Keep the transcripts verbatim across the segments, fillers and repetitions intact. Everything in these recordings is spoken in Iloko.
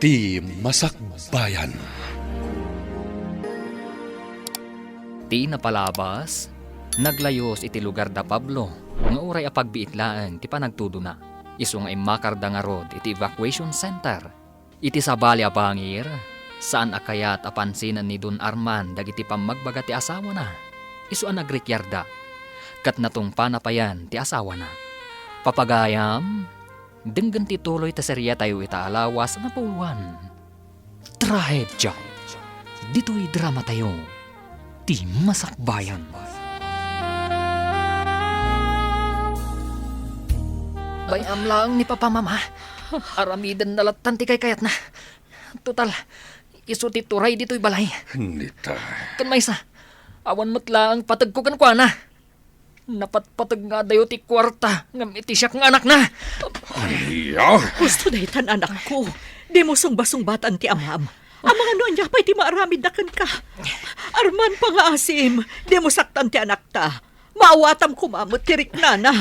Ti Masakbayan. Ti napalabas, naglayus iti lugar da Pablo, nga uray apagbiit laeng ti panagtudona. Isu nga immakarda ngarud iti evacuation center. Iti sabali a bangir, saan a kayat a pansinen ni Don Arman dagiti pammagbaga ti asawana. Isu a nagrikiarda, ket natungpana payen ti asawana. Papagayam, denggen ti tuloy ti seriatayo ita a lawas nga puloan. Trahedia. Ditoy dramatayo, Ti Masakbayan. Bay-am laeng ni Papa, Mama. Aramiden na lattan ti kaykayatna. Total, isu ti turay ditoy balay. Nita. Ken maysa, awan met laeng pategko kenkuana. Napatpateg nga adayo ti kuarta ngem iti siak nga anakna. Ania? Husto daytan, anakko. Dimo sungbasungbatan ti amam. Amangan no ania pay ti maaramidna kenka. Arman, pangaasim, dimo saktan ti anakta. Maawatam koma met ti riknana.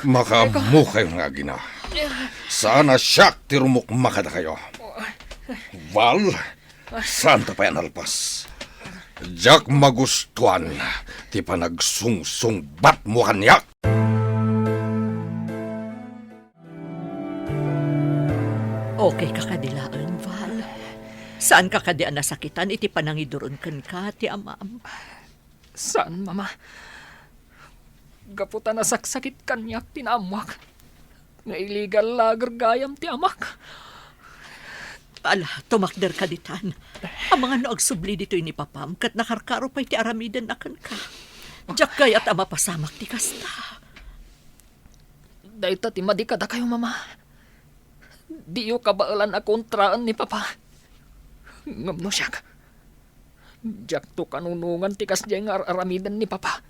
Makaammokayo nga agina. Saan a siak ti rumukma kadakayo. Val, saanta pay a nalpas. Diak magustuan ti panagsungsungbatmo kaniak. Okay ka kadi laeng, Val? Saan ka kadi a nasakitan iti panangiduron kenka ti amam? Saan, Mama. Gapu ta nasaksakit kaniak ti naammoak. Nga illegal lager gayam ti amak. Ala, tumakder ka ditan. Amangan no agsubli ditoy ni Papam ket nakarkaro pay ti aramidenna kenka. Diak kayat a mapasamak ti kasta. Dayta ti madi kadakayo, Mama. Diyo kabaelan a kontraen ni Papa. Ngem no siak, diakto kanunongan ti kasdiay nga ar-aramiden ni Papa.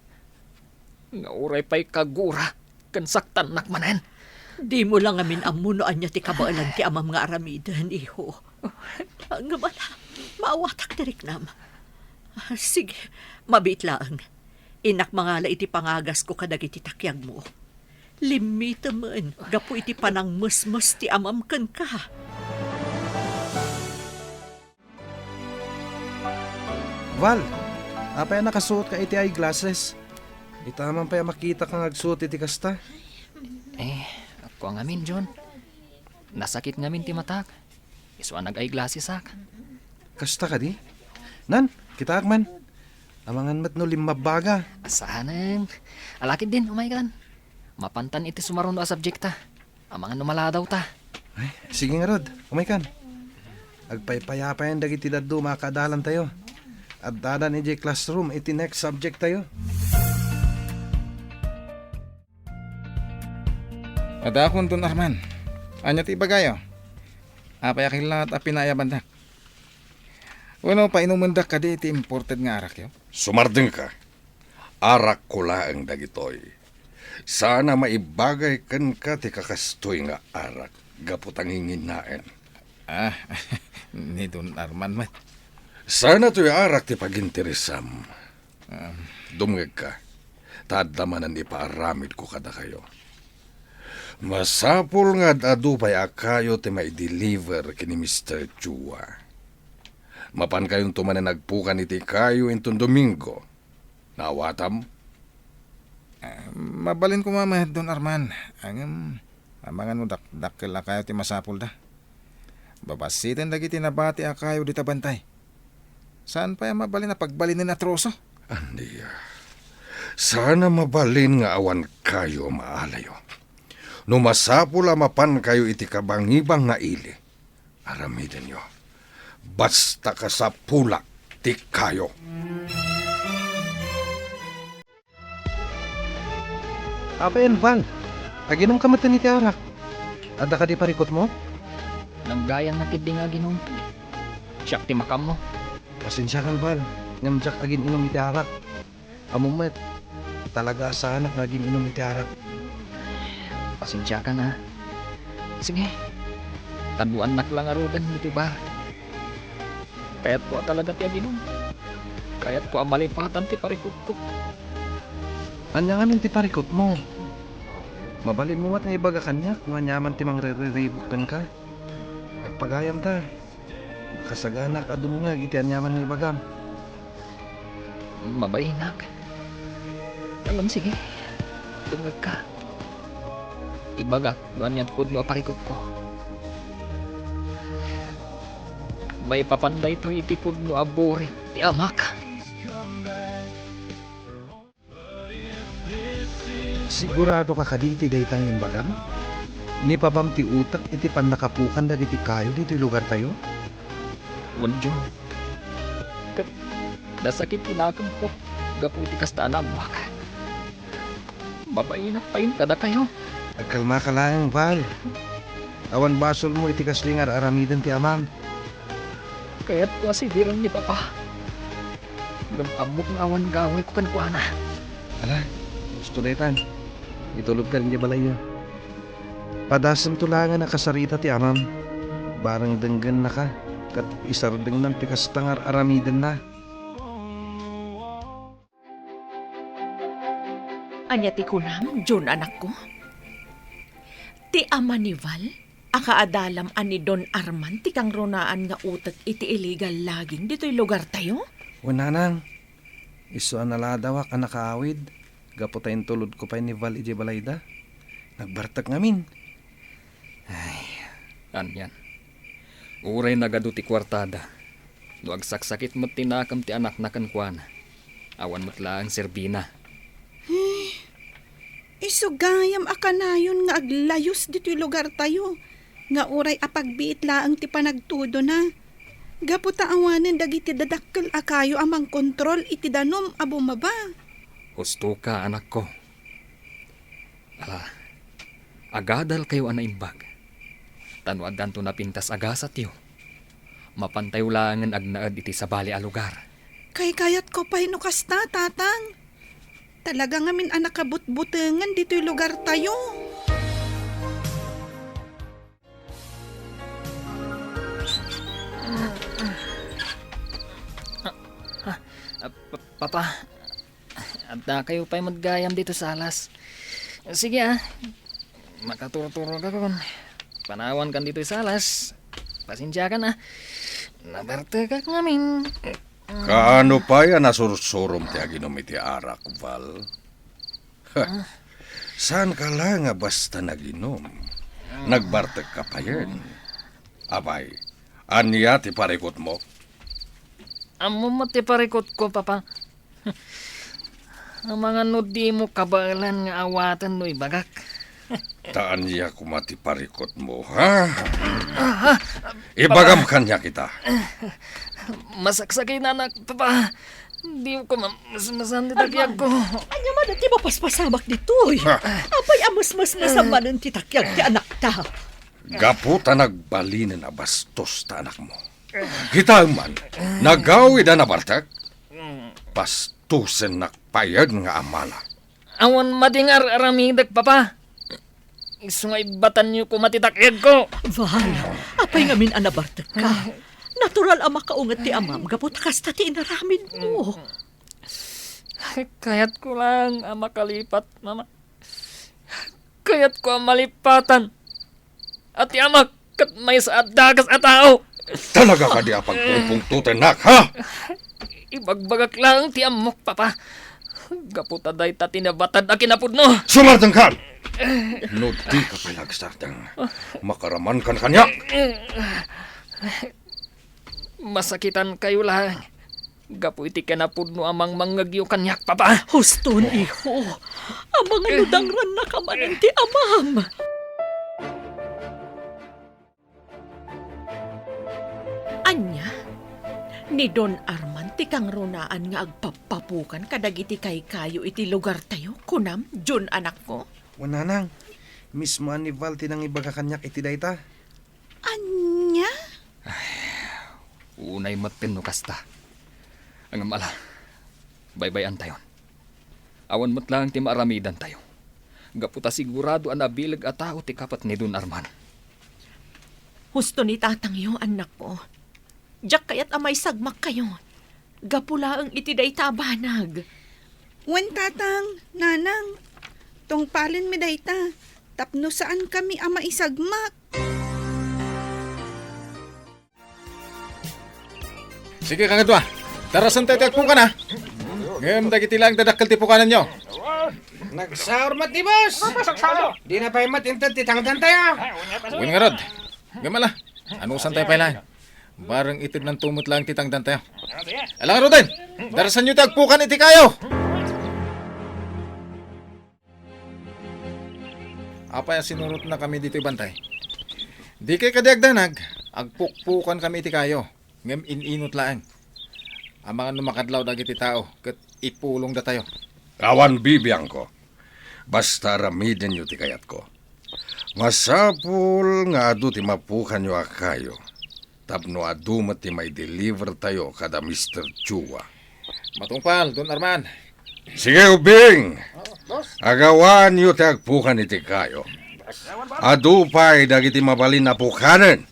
Nga uray pay kagura ken saktannak manen. Dimo la ngamin ammo no ania ti kabaelan ti amam nga aramiden, iho. Ngem ala, maawatak ti riknam. Sige, mabiit laeng. Innak mangala iti pangagasko kadagiti takiagmo. Limmitemen gapu iti panangmesmes ti amam kenka. Val, apay a nakasuotka iti eyeglasses? Ita man pay a makitaka nga agsuot iti kasta. Eh, kua ngamin, John. Nasakit ngamin ti matak. Isu a nag-eyeglassesak. Kasta kadi? Nan, kitaak man. Amangan met no limmabbaga. Asanen. Alakid din, umaykan. Mapantan iti sumaruno a subjekta. Amangan no maladawta. Ay, sige ngarud, umaykan. Agpaypayapayan dagiti dadduma a kaadalantayo. Addadan idiay classroom iti next subjektayo. Adakon, Don Arman. Ania ti ibagayo? Apay a kilat a pinaayabandak? Wenno painumendak kadi ti imported nga arakyo? Sumardengka. Arakko laeng dagitoy. Saan a maibagay kenka ti kakastoy nga arak gapu ta nginginaen. Ah, ni Don Arman met. Saan a toy arak ti paginteresam. Ah. Dumngegka, ta adda manen ipaaramidko kadakayo. Masapul nga ad-adu pay a kayo ti maideliver ken ni Mister Chua. Mapankayonto manen agpukan iti kayo inton Domingo. Naawatam? Ah, mabalin koma met, Don Arman. Ngem, amangan no dakdakkel a kayo ti masapulda. Babassiten dagiti nabati a kayo dita bantay. Saan pay a mabalin a pagbalinen a troso? Ania? Saan a mabalin nga awan kayo a maalayo. No masapul a mapankayo iti kabangibang nga ili, aramidenyo. Basta kasapulak ti kayo. Apay, Val, aginumka metten iti arak? Adda kadi parikutmo? Naggayanna ketdi nga aginum. Siak ti makammo. Pasensiakan, Val, ngem diak agin-inum iti arak. Ammom met, talaga a saanak nga agin-inum iti arak. Pasensiakan, a. Sige. Taduannak la ngaruden iti bar. Kayatko a talaga ti aginum. Kayatko a malipatan ti parikutko. Ania ngamin ti parikutmo? Mabalinmo met nga ibaga kaniak no aniaman ti mangriribuk kenka. Agpagayamta. Kasaganak a dumngeg iti aniaman nga ibagam. Mabainak. Ngem sige, dumngegka. Ibagak no anian pudno a parikutko. Maipapan daytoy iti pudno a burit ti amak. Siguradoka kadi iti dayta nga imbagam? Ni papam ti utek iti pannakapukan dagiti kayo ditoy lugartayo? Wen, Jun. Ket nasakit ti nakemko gapu iti kasta a naammoak. Mabainak pay kadakayo. Agkalmaka laeng, Val. Awan basolmo iti kasdi nga ar-aramiden ti amam. Kayatko a sibiran ni Papa. Ngem ammok nga awan gawayko kenkuana. Ala, husto daytan. Itulodka idiay balayyo. Padasemto laengen a kasarita ti amam. Bareng denggennaka, ket isardengnan ti kasta nga ar-aramidenna. Ania ti kunam, Jun, anakko? Ti ama ni Val, a kaadalam a ni Don Arman ti kangrunaan nga utek iti illegal logging ditoy lugartayo? Wen, nanang, isu a naladawak a nakaawid gapu ta intulodko pay ni Val idiay balayda. Nagbartek ngamin. Ay, anian. Uray nagadu ti kuartada, no agsaksakit met ti nakem ti anakna kenkuana, awan met laeng serbina. Ay, isu gayam a kanayon nga aglayus ditoy lugartayo, nga uray apagbiit laeng ti panagtudona, gapu ta awanen dagiti dadakkel a kayo a mangkontrol iti danum a bumaba. Hustoka, anakko. Ala, agadalkayo a naimbag. Ta no addanto napintas a gasatyo, mapantayo laengen agnaed iti sabali a lugar. Kaykayatko pay no kasta, Tatang. Talaga ngamin a nakabutbutengen ditoy lugartayo. Ah, ah, ah, pa-, Papa, addakayo pay met gayam ditoy salas. Sige, ah. Makaturturogakon. Panawankan ditoy salas. Pasensiakan, ah. Nabartekak ngamin. Kaano pay a nasursurom ti aginum iti arak, Val? Ha, saanka la nga basta naginum. Nagbartekka payen. Apay, ania ti parikutmo? Ammom met ti parikutko, Papa. Amangan no dimo kabaelan nga awaten no ibagak. Ta ania koma ti parikutmo, ha? Ah, ah, Ibagam Papa. Kaniak ita. Masaksakitanak, Papa. Dimo koma masmasan ti takyagko. Ania man ti mapaspasamak ditoy? Ha? Apay a masmasmasan manen ti takyag ti anakta? Gapu ta nagbalinen a bastos ta anakmo. Kitaem man, nagawid a nabartek. Bastosennak payen nga amana. Awan madi nga ar-aramidek, Papa. Isu nga ibbatanyo koma ti takyagko. Val, apay ngamin a nabartekka? Natural a makaunget ti amam gapu ta kasta ti inaramidmo. Kayatko lang a makalipat, Mama. Kayatko a malipatan a ti amak ket maysa a dakes a tao. Talaga kadi a pagpungpungtotennak, ha? Ibagbagak laeng ti ammok, Papa. Gapu ta dayta ti nabatad a kinapudno. Sumardengkan! No dika pay agsardeng, makaramankan kaniak. Masakitankayo laeng gapu iti kinapudno a mangmangngegyo kaniak, Papa. Huston, iho. Amangan no dangrannaka manen ti amam. Ania? Ni Don Arman ti kangrunaan nga agpappapukan kadagiti kaykayo iti lugartayo, kunam, Jun, anakko? Wen, nanang, mismo a ni Val ti nangibaga kaniak iti dayta. Ania? Ay, unay metten no kasta. Ngem ala, baybay-antayon. Awan met laeng ti maaramidantayo. Gapu ta sigurado a nabileg a tao ti kapat ni Don Arman. Husto ni tatangyo, annakko. Diak kayat a maisagmakkayo. Gapu laeng iti dayta a banag. Wen, tatang, nanang, Tungpalenmi dayta, tapno saankami a maisagmak. Sige, kakadua. Darasantayo ti agpukan, a. Ngem dagiti laeng dadakkel ti pukananyo. Nagsaur met ni boss. Dina pay met inted ti tangdantayo. Wen ngarud. Ngem ala, anusantayo pay laeng. Bareng itednanto met laeng ti tangdantayo. Ala ngaruden, darasanyo ti agpukan iti kayo. Apay a sinurotnakami ditoy bantay? Dikay kadi agdanag, agpukpukankami iti kayo, ngem in-inut laeng. Amangan no makadlaw dagiti tao ket ipulongdatayo. Awan bibiangko. Basta aramidenyo ti kayatko. Masapul nga adu ti mapukanyo a kayo. Tapno adu met ti maidelivertayo kada Mister Chua. Matungpal, Don Arman. Sige, Ubing! Agawanyo ti agpukan iti kayo. Adu pay dagiti mabalin a pukanen.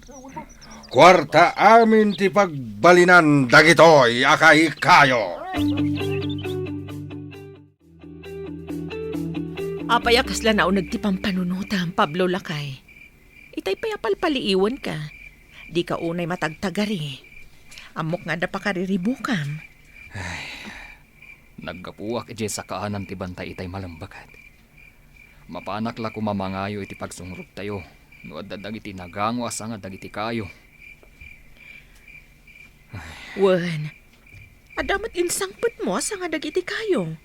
Kuarta amin ti pagbalinan dagitoy a kaikayo. Apay a kasla nauneg ti pampanunotam, Pablo, lakay? Itay pay a palpaliiwenka. Dika unay matagtagari. Ammok nga adda pakariribukam. Ay, naggapuak idiay sakaanan ti bantay itay malembeket. Mapanak la koma mangayo iti pagsungrubtayo no adda dagiti nagango a sanga dagiti kayo. Wen, adda met insangpetmo a sanga dagiti kayo?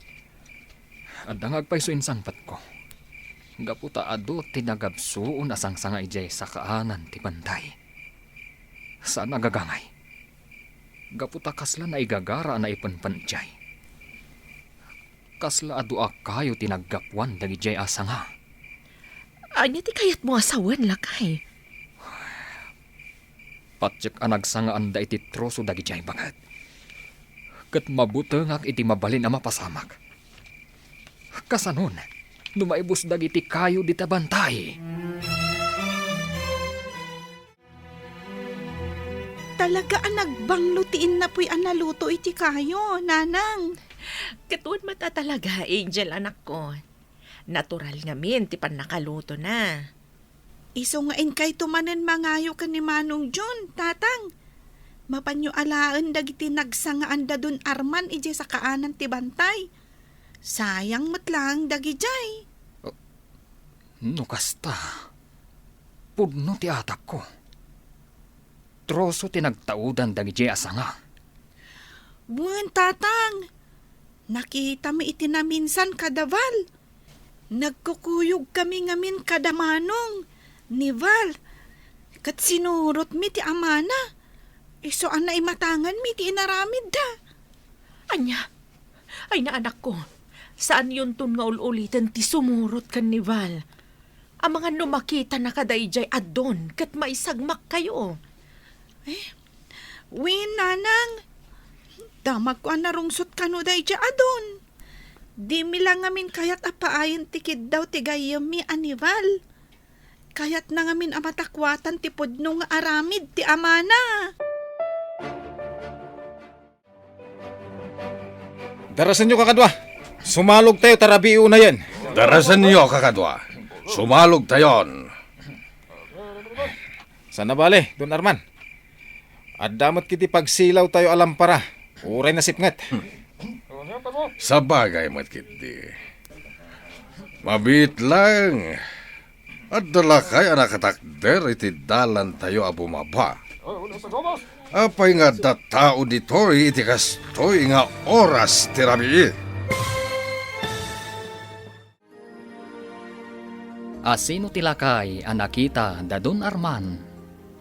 Adda nga agpayso insangpetko. Gapu ta adu ti nagabsuon a sangsanga idiay sakaanan ti bantay. Saan a gagangay. Gapu ta kasla naigagara a naipenpen idiay. Kasla adu a kayo ti naggapuan dagidiay a sanga. Ania ti kayatmo a sawen, lakay? Patiek a nagsangaanda iti troso dagidiay banget. Ket mabutengak iti mabalin a mapasamak. Kasanon, no maibus dagiti kayo dita bantay? Talaga a nagbanglo ti innapoy a naluto iti kayo, nanang. Ket wen met a talaga, Angel, anakko. Natural ngamin ti pannakalutona. Isu nga inkayto manen mangayo ken ni Manong John, Tatang. Mapanyo alaen dagiti nagsangaanda don Arman idiay sakaanan ti bantay. Sayang met laeng dagidiay. No kasta, pudno ti atapko. Troso ti nagtaudan dagidiay a sanga. Wen, Tatang, nakitami iti naminsan kada Val. Nagkukuyogkami ngamin kada Manong ni Val. Ket sinurotmi ti amana. Isu a naimatanganmi ti inaramidda. Ania? Ay, naanakko, saanyonton nga ul-uliten ti sumurot ken ni Val. Amangan no makitana kadaydiay a don ket maisagmakkayo. Eh, wen, nanang, damagko a narungsot kano daydiay a don. Dimi la ngamin kayat a paayen ti kiddaw ti gayyemmi a ni Val. Kayatna ngamin a matakuatan ti pudno nga aramid ti amana. Darasenyo, kakadua. Sumalogtayo ta rabii unayen. Darasenyo, kakadua. Sumalogtayon. Saan a bale, Don Arman. Adda met kiti pagsilawtayo a lampara. Uray nasipnget. Sabagay met ketdi. Mabiit laeng. Adda lakay a nakatakder iti dalantayo a bumaba. Apay nga adda tao ditoy iti kastoy nga oras ti rabii? Asino ti lakay a nakita da Don Arman?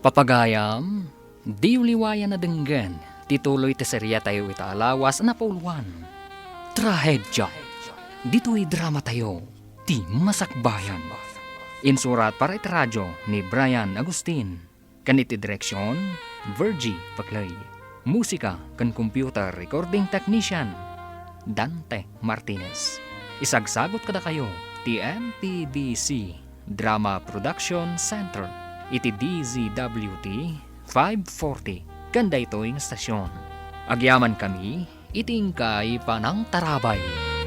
Papagayam, diyo liwayan a denggen ti tuloy ti seriatayo ita a lawas a napauluan, Trahedia. Ditoy dramatayo, Ti Masakbayan. Insurat para iti radio ni Brian Agustin, ken iti direksion, Virgie Paclay. Musika ken computer recording technician, Dante Martinez. Isagsagut kadakayo ti M P B C Drama Production Center iti D Z W T five forty ken daytoy nga stasyon. Agyamankami iti inkay panangtarabay.